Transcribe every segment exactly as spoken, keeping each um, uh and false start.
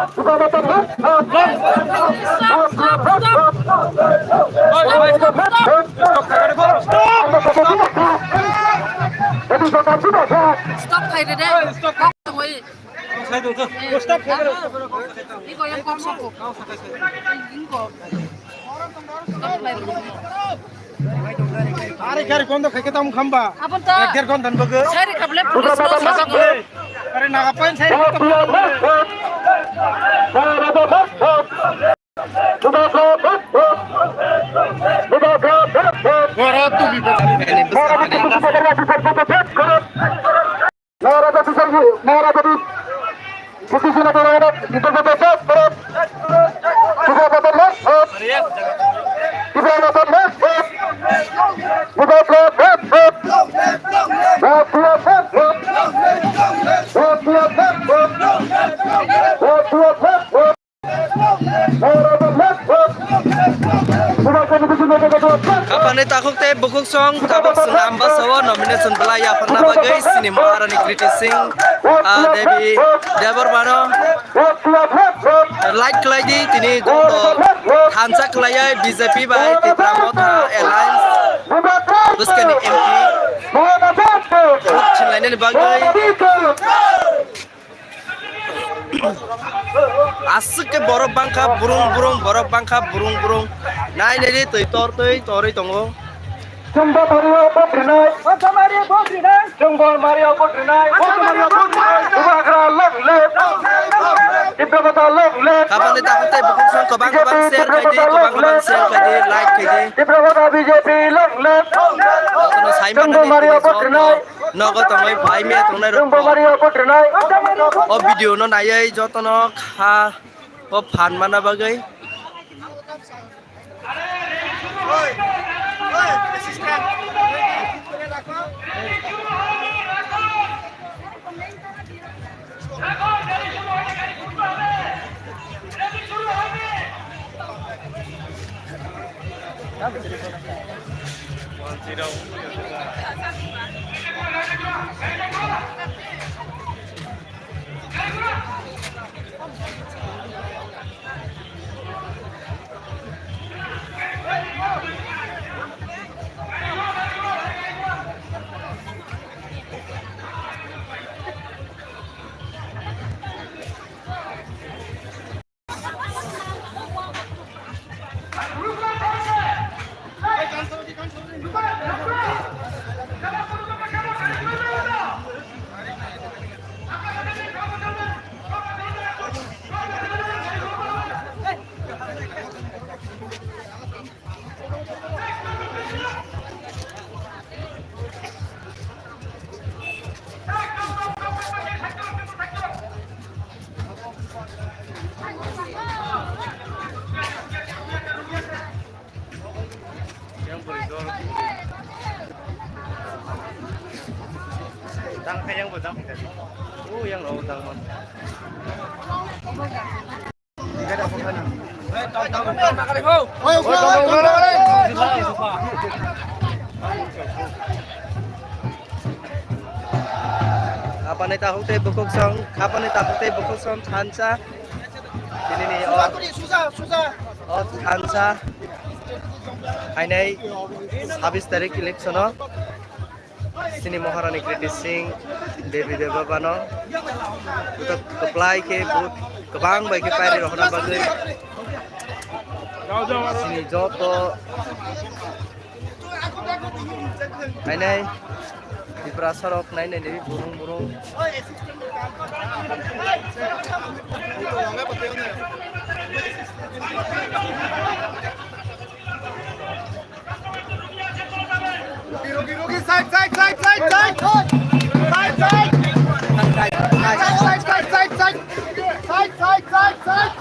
Stop khai de de. Stop khai de de. Stop khai de de. Iko yang kok sokok. Iko. Stop khai de de. Are gari kondo khai ke tam khamba. Abon ta. Ek der ghonta ni bagwi. Sari khable police no sari. Are naga pain sari. Maharaja Biswajit, Maharaja Biswajit, Maharaja Biswajit, Maharaja Biswajit, Kapani takhuk tei bukhuk song tabuk swnam bwsao nomination belai yapharna bagwi sini Maharani Kriti Singh, ah, Devi Debbarmano like khlai di, tini joto thansa khlaiwi B J P bai Tipra Motha Alliance bwskangni M P vote sinlainani bagwi. Aswk khe borok bangkha, burung burung, borok bangkha, burung burung. Nai nai di, twi tor twi torwi tongo. Chwngbo Mario vote rwnai. Chwngbo Mario vote rwnai. Chwngbo Mario vote rwnai. Chwngbo Mario vote rwnai. Bubagra long live. Tipra Motha long live. Kapani takhuk tei bukhuk song kwbang kwbang share khai di, kwbang kwbang share khai di, like khai di. Tipra Motha B J P long live. Jotono sai manani tini joto nogo tongwi bai mia tongnai rok. Chwngbo Mario vote rwnai. O video no naiwi jotono kha o phan mana bagwi. Yang beri dor. Tang khe yang bo tang khe. Oh, yang rok tang man. Kapani takhuk tei bukhuk song, kapani takhuk tei bukhuk song thansa. Tini ni o, o thansa. Hainai sabis tarik election o. Sini Maharani Kriti Singh, Devi Debbarmano, buto kwplai khe vote kwbang bai khe pairi rohorna bagwi. Sini joto nainai Tiprasa rok nainai ni burung burung. Rugi, rugi, rugi, side, side, side, side, side. Side, side. Side, side, side, side, side. Side, side, side, side.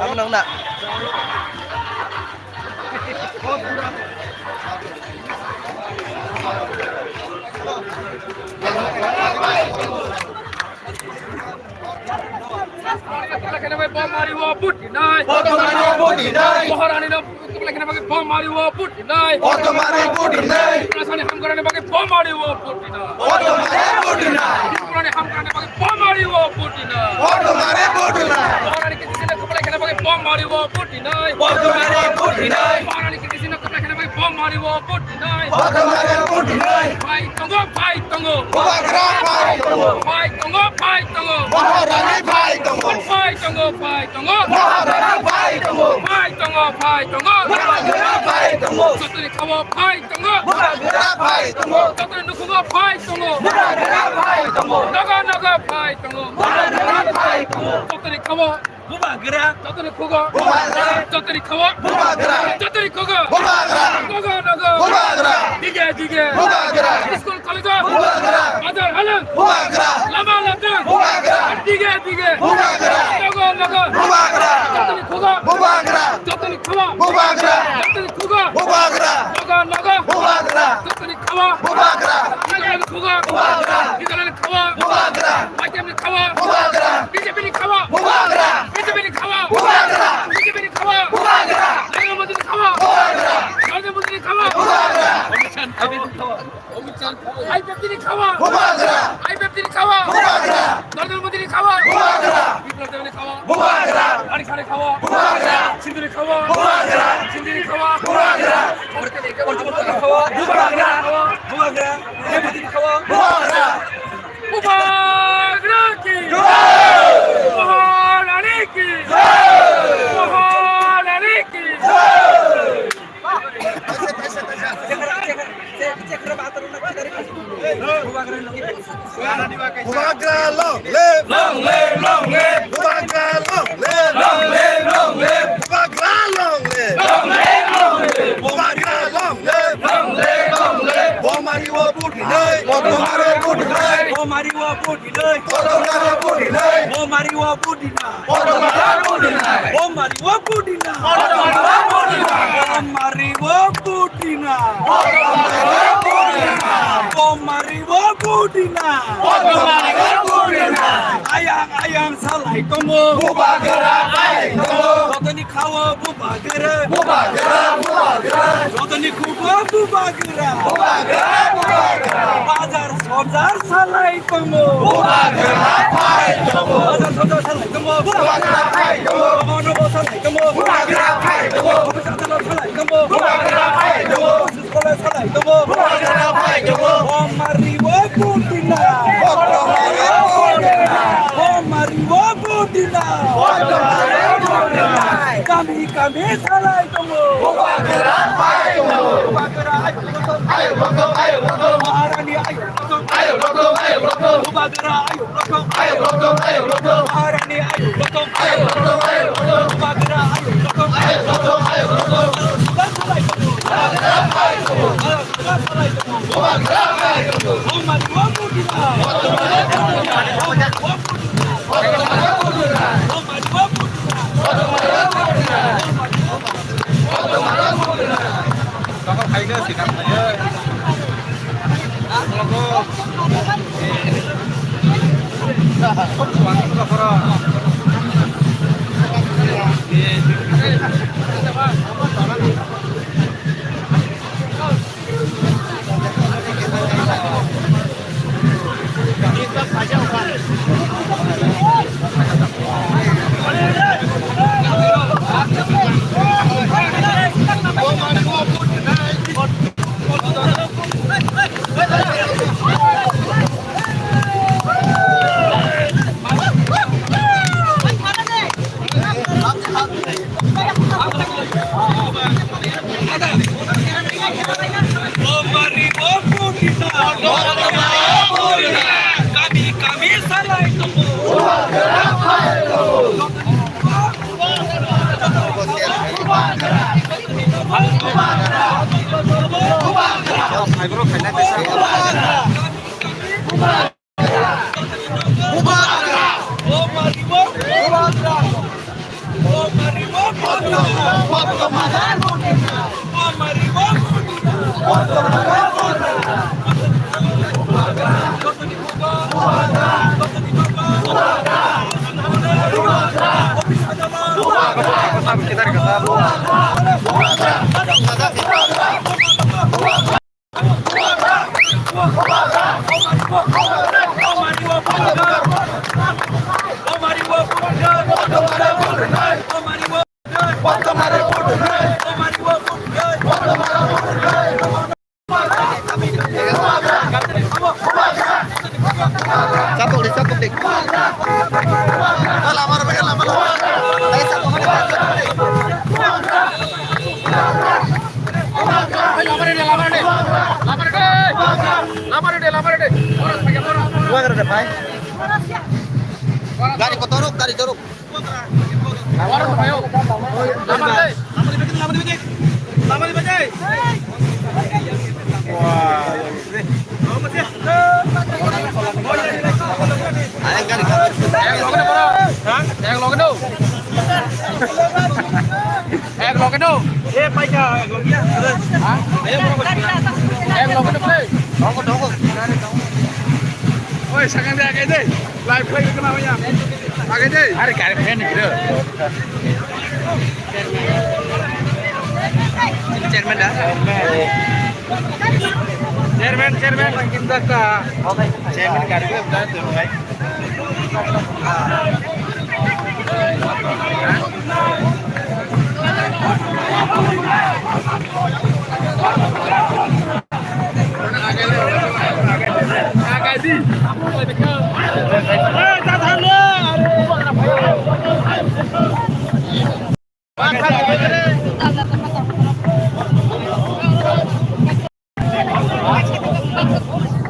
Amo nang na. Bomari o buti nai. Bomari o buti nai. Maharani no Koplai khana bagwi bomari o buti nai. Bomari buti nai. Prasani hamkarani bagwi bomari o buti nai. Bomari buti nai. Prasani hamkarani bagwi bomari o buti nai. Bomari buti nai. Maharani kiti sina koplai khana bagwi bomari o buti nai. Bomari buti nai. Maharani kiti sina koplai khana bagwi bomari o buti nai. Bomari buti nai. Phai tongo, phai tongo. Bubagra phai tongo. Phai tongo, phai tongo. Maharani phai tongo. Phai tongo, phai tongo. Maharani phai tongo. Phai tongo, phai tongo. Bubagra phai tongo. Jotoni kha-o phai tongo. Bubagra phai tongo. Jotoni nukhugo phai tongo. Bubagra phai tongo. Nogo nogo phai tongo. Bubagra phai tongo. Jotoni kha-o. Bubagra. Jotoni khugo. Bubagra. Jotoni kha-o. Bubagra. Jotoni khugo. Bubagra. Nogo nogo. Bubagra. Dige dige. Bubagra. School college. Bubagra. Bazar halang. Bubagra. Lama lamjang. Bubagra. Dige dige. Bubagra. Nogo nogo. Bubagra. Jotoni khugo. Bubagra. Jotoni kha-o. Bubagra. Jotoni khugo. Bubagra. Nogo nogo. Bubagra. Jotoni kha-o. Bubagra. Jotoni khugo. Bubagra. Jotoni kha-o. Bubagra. Y T F ni kha-o. Bubagra. B J P ni kha-o. Bubagra. B J P ni kha-o. Bubagra. B J P ni kha-o. Bubagra. Narendra Modi ni kha-o. Bubagra. Narendra Modi ni kha-o. Bubagra. I P F T ni kha-o. Bubagra. I P F T ni kha-o. Bubagra. Narendra Modi ni kha-o. Bubagra. Biplab Deb ni kha-o. Bubagra. Ani Khan ni kha-o. Bubagra. Sindhu ni kha-o. Bubagra. Sindhu ni kha-o. Bubagra. Bubagra. Bubagra. Bubagra. Bubagra. Bubagra ki. Jai. Maharani ki. Jai. Maharani ki. Jai. Bubagra long live! Long live, long live! Bubagra long live! Long live, long live! Bubagra long live! Long live, long live! Bubagra long live! Long live, long live! Bomari o buti nai! Bomari o buti nai! Bomari o buti nai! Bomari o buti nai! Bomari o buti nai! Bomari o buti nai! Bomari o buti nai! Bomari o buti nai! Bomari o buti nai! Ayang ayang salai tongo! Bubagra phai tongo! Jotoni kha-o bubagra! Bubagra, bubagra! Jotoni khugo bubagra! Bubagra, bubagra! Bazar sojar salai tongo. Bubagra phai tongo. Bazar sojar salai tongo. Bubagra phai tongo. Ono bo salai tongo. Bubagra phai tongo. Office adalot salai tongo. Bubagra phai tongo. School salai tongo. Bubagra phai tongo. Bomari o buti nai. Bomari o buti nai. Kami kami salai tongo. Bubagra phai tongo. Bubagra. Ayuk rokom, ayuk rokom. Maharani ayuk rokom. Ayuk rokom, ayuk rokom. Bubagra ayuk rokom. Ayuk rokom, ayuk rokom. Maharani ayuk rokom. Ayuk rokom, ayuk rokom. Bubagra ayuk rokom. Ayuk rokom, ayuk rokom. Bubagra salai tongo. Bubagra salai tongo. Bubagra salai tongo. Bubagra salai tongo. Bomari o buti nai. Bomari o buti nai. Bomari o buti nai. Bomari o buti nai. Bomari o buti nai. Kami, kami salai tongo. Gari kotorok, gari torok. Ek loge no. Ek loge no, play. Oi, sakang de, agai de. Live play kana hoya. Agai de. Are gari fan ni bro. Chairman da? Chairman, chairman, kinta ka. Chairman gari ko da tu bhai.